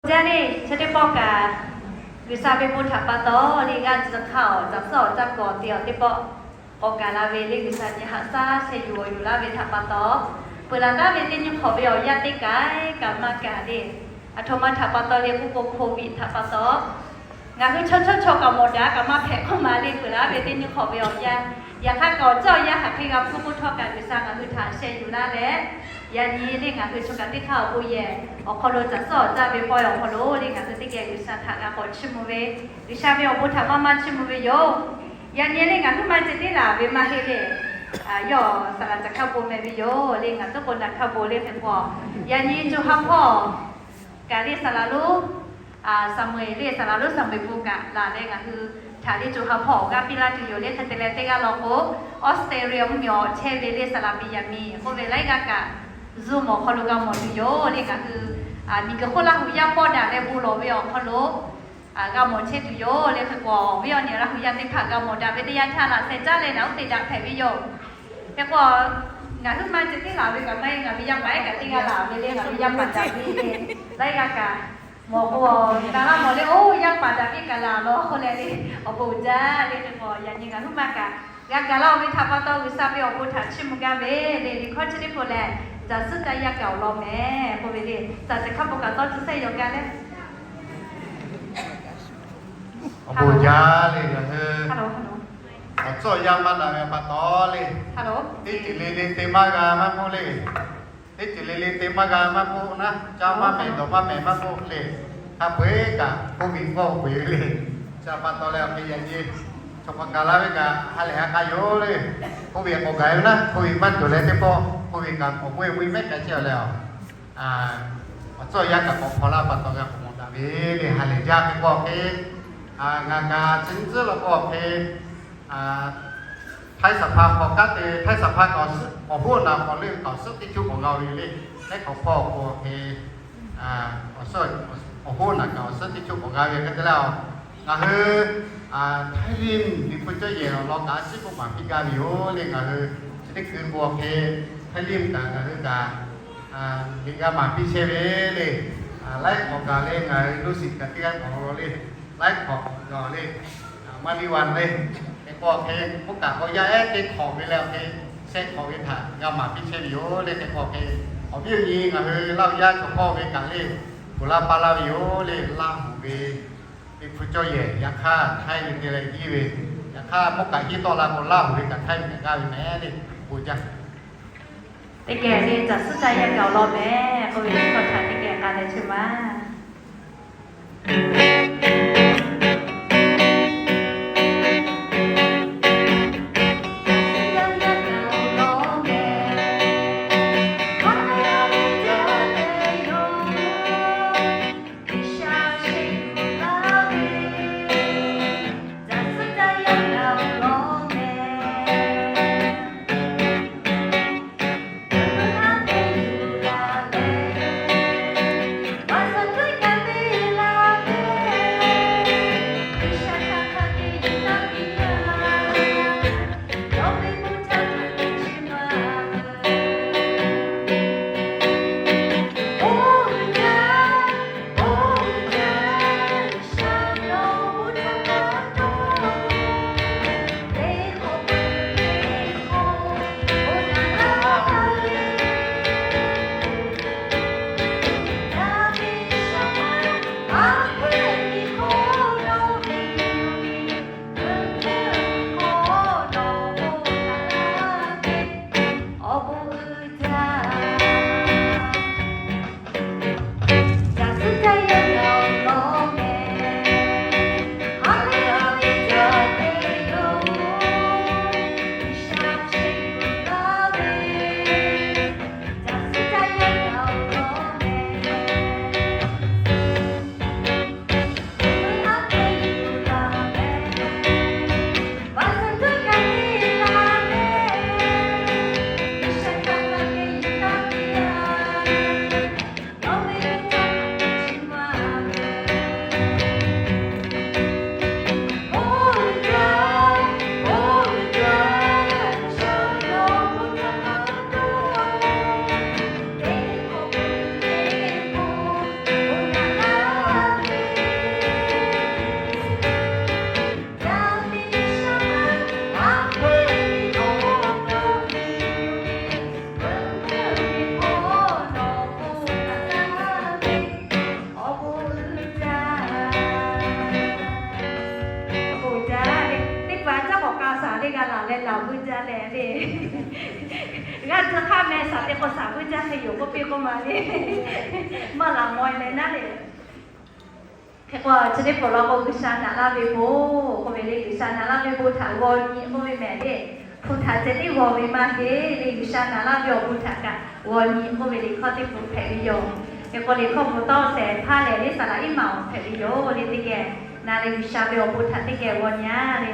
Yaˇ le, chi teˇ pawˆ kaꞈ G'uiˬsha ve bon htaꞈ pa taw le, g'aˇ tcuh hk'aˇ awˬ, caˬ suhˉ awˬ, caˇ kawꞈ te awˬ teˇ pawˆ k'awꞈ gaˬ la ve le, G'uiˬsha nyi haꞈ shaˉ sheh yuˬ awˬ yuˬ laˇ ve htaꞈ pa taw, peuˬ laˬ taˉ ve teˇ nyi hk'awꞈ ve awˬ yanˇ teˇ kaˬ kaꞈ maˇ kaꞈ le, aˬ htoꞈ ma htaꞈ pa taw le k'oˆ k'o, Covid htaꞈ pa taw ngaˬ hui chaw chaw chaw kaꞈ mawˬ daꞈ kaꞈ maˇ hpehꞈ k'oˆ ma le, peuˬ laˬ ve teˇ nyi hk'awꞈ ve awˬ yanˇ. Yaꞈ hk'aˇ kaꞈ awˬ ceuˬ awˬ yanˇ hk'aˬ hk'e g'a hpuˇ k'oˆ htawˇ kaꞈ G'uiˬsha ngaˬ hui htaꞈ sheh yuˬ laˇ leh, yaꞈ nyi le ngaˬ hui chaw kaꞈ teˇ hk'aˇ awˬ bon yehˬ awˬ hk'aw lo caˬ suhˉ awˬ caˇ ve pawehˇ awˬ hk'aw lo le ngaˬ hui teˇ geh G'uiˬsha htaꞈ g'a k'awꞈ chiˇ mvuh ve, G'uiˬsha ve awˬ bon htaꞈ maˇ maˇ chiˇ mvuh ve yoˬ. Yaꞈ nyi le ngaˬ huiˉ ma ceh tiˉ laˬ ve maˇ heˆ le, yawˇ saˍ laˍ caˬ hk'a bon meh ve yoˬ le, ngaˬ tuˉ k'o naˬ hk'a bon le hk'e k'o, yaꞈ nyi co ha hpawˇ kaꞈ le saˍ laˍ lonˉ Saˍmo-eˍ le, saˍ laˍ lonˉ Saˍmo-eˍ bon kaꞈ laˬ leh ngaˬ hui htaꞈ le co ha hpawˇ awˬ g'aˇ piˇ laˇ tuˬ yoˬ le. Hk'e te leh teˇ g'aˇ law k'o, Australia mvuhˇmiˬ awˬ chehˇ ve le saˍ laˍ Benjamin k'oˆ ve laiˉ g'aˇ kaꞈ Zoom awˬ hk'aw lo g'a mawˬ tuˬ yoˬ le. Ngaˬ hui miˬguiˬ hk'oˆ Laˇ huˍ yaˇ pawˆ daꞈ leh bon lawˬ ve awˬ hk'aw lo g'a mawˬ chehˇ tuˬ yoˬ le. Hk'e k'o, awˬ viˉ awˬ nyi Laˇ huˍ yaˇ teˇ hpaˍ g'a mawˬ daꞈ ve teˇ yanˇ htaˇ laꞈ sheh caˉ leh naˬ uˉ te daꞈ hpehꞈ ve yoˬ. Hk'e k'o, ngaˬ huiˉ ma ceh tiˉ laˬ ve kaꞈ maˇ heˆ, ngaˬ ve yaˇ paˍ ehˉ kaꞈ teˇ g'aˇ laˬ ve le, ngaˬ ve yaˇ paˍ daꞈ piˇ le, laiˉ g'aˇ kaꞈ mawˬ k'o, na laˇ mawˬ le, oˇ yaˇ paˍ daꞈ piˇ kaꞈ laˬ law k'oˆ leh le, awˬ bon uiˍ jaˇ le. Hk'e k'o, yaꞈ nyi ngaˬ huiˉ ma kaꞈ g'a gaˬ laˇ-oˬ ve htaꞈ pa taw G'uiˬsha ve awˬ bon htaꞈ chiˇ mvuh gaˇ ve le. Liꞈ hkawˇ chi teˇ hpaˍ lehˬ, caˬ suhˉ caˇ yaˇ kaꞈ awˬ lawn mehˍ k'oˆ ve le. Caˬ suhˉ hk'a bon kaꞈ tawˇ tcuh sehˉ yaw gaˇ le. Awˬ bon jaˇ le, ngaˬ hui awˬ tcuhˇ awˬ yanˇ maˇ na ve pa taw le, teˇ ceuˬ le le te maˇ g'a maˇ k'oˆ le. Teˇ ceuˬ le le te maˇ g'a maˇ k'oˆ naˉ, caˇ maˇ mehˍ, dawˬ maˇ mehˍ maˇ k'oˆ le. Hk'a peu-eˬ kaꞈ k'oˆ ve g'awˇ peuˬ ve le. Chi pa taw leh awˬ hk'e yaꞈ nyi chaw hk'aˬ kaˬ laˇ ve kaꞈ ha lehˬ ha k'a yoˬ le. K'oˆ ve k'awꞈ gaˬ ve naˉ, k'oˆ ve maˇ cawˬ leh teˇ pawˆ k'oˆ ve kaꞈ k'awꞈ k'oˆ ve mvuhˇ mehˆ kaꞈ chehˇ leh, awˬ tcuhˇ awˬ yanˇ kaꞈ k'awꞈ hpaw laˇ pa taw g'a k'awꞈ mawˬ daꞈ ve le. Ha lehˬ jaˇ hk'e k'oˆ hk'e, ngaˬ kaꞈ chi nyi tcuhˉ la k'oˆ hk'e ไทยสภา hk'awꞈ kanˉ te, ไทยสภา k'awꞈ huˉ naˬ k'awꞈ le k'awꞈ suhˉ teˇ cuˇ k'awꞈ g'a ve le. Teˇ hk'awꞈ hpawˇ k'o hk'e, awˬ suhˉ, awˬ hoˉ naˬ kaꞈ awˬ suhˉ teˇ cuˇ k'awꞈ g'a ve hk'e te leh, ngaˬ hui Htaiˇ liˇ miˬ hpu cawˇ yehˬ awˬ lawn kaꞈ a ciˉ k'oˆ maˍ piˇ gaˇ ve yoˬ le. Ngaˬ hui chi teˇ hkui k'o hk'e, Htaiˇ liˇ kaꞈ ngaˬ hui kaꞈ liꞈ g'a maˍ piˇ chehˇ ve le. Laiˉ hk'awꞈ gaˬ le, ngaˬ hui ลูกศิษย์ kaꞈ teˇ g'aˇ k'awꞈ law le. Laiˉ hk'awꞈ gaˬ le, maˇ liˇ wa le. Hk'e k'o hk'e, k'oˆ kaꞈ k'awꞈ yaˇ ehˉ teˇ hk'awꞈ ve leh awˬ hk'e, shehˆ hk'awꞈ ve htaꞈ g'a maˍ piˇ chehˇ ve yoˬ le. Hk'e k'o hk'e, awˬ viˉ awˬ nyi ngaˬ hui Laˇ huˍ yaˇ chaw hkawˇ ve kaꞈ le, kuˬ laˇ paˇ laˇ ve yoˬ le. Laˇ huˍ ve teˇ hpu cawˇ yehˬ yaꞈ hk'aˇ Htaiˇ ve te leh hiˉ ve, yaꞈ hk'aˇ mvuhˇ kaꞈ hiˉ tawˆ la k'o Laˇ huˍ ve kaꞈ Htaiˇ ve kaꞈ g'aˇ ve mehˍ le. Bon jaˇ. Teˇ geh le caˬ suhˉ caˇ yaˇ kaꞈ awˬ lawn mehˍ k'oˆ ve teˇ hkawˇ htaꞈ teˇ geh k'a leh chehˇ ma. Saˍ vuiˇ jaˇ leh le, g'aˇ tcuh hk'aˇ meh saˍ te k'o saˍ vuiˇ jaˇ hk'e yoˬ k'oˆ piˇ k'oˆ ma le, maˇ laˬ maw leh naˉ le. Hk'e k'o chi teˇ pawˆ law k'o G'uiˬsha naꞈ laˇ ve bon k'oˆ ve le, G'uiˬsha naꞈ laˇ ve bon htaꞈ g'aw nyi k'oˆ ve mehˍ le. Hpu htaꞈ ceh tiˉ g'aw ve maˇ heˆ le, G'uiˬsha naꞈ laˇ ve awˬ bon htaꞈ kaꞈ g'aw nyi k'oˆ ve liꞈ hkawˇ teˇ pawˆ hpehꞈ ve yoˬ. Hk'e k'o liꞈ hkawˇ bon tawˇ shehˍ hpaˇ lehˬ le saˍ laꞈ iˉ maˬ awˬ hpehꞈ ve yoˬ le. Teˇ geh na leh G'uiˬsha ve awˬ bon htaꞈ teˇ geh g'aw nyi a le.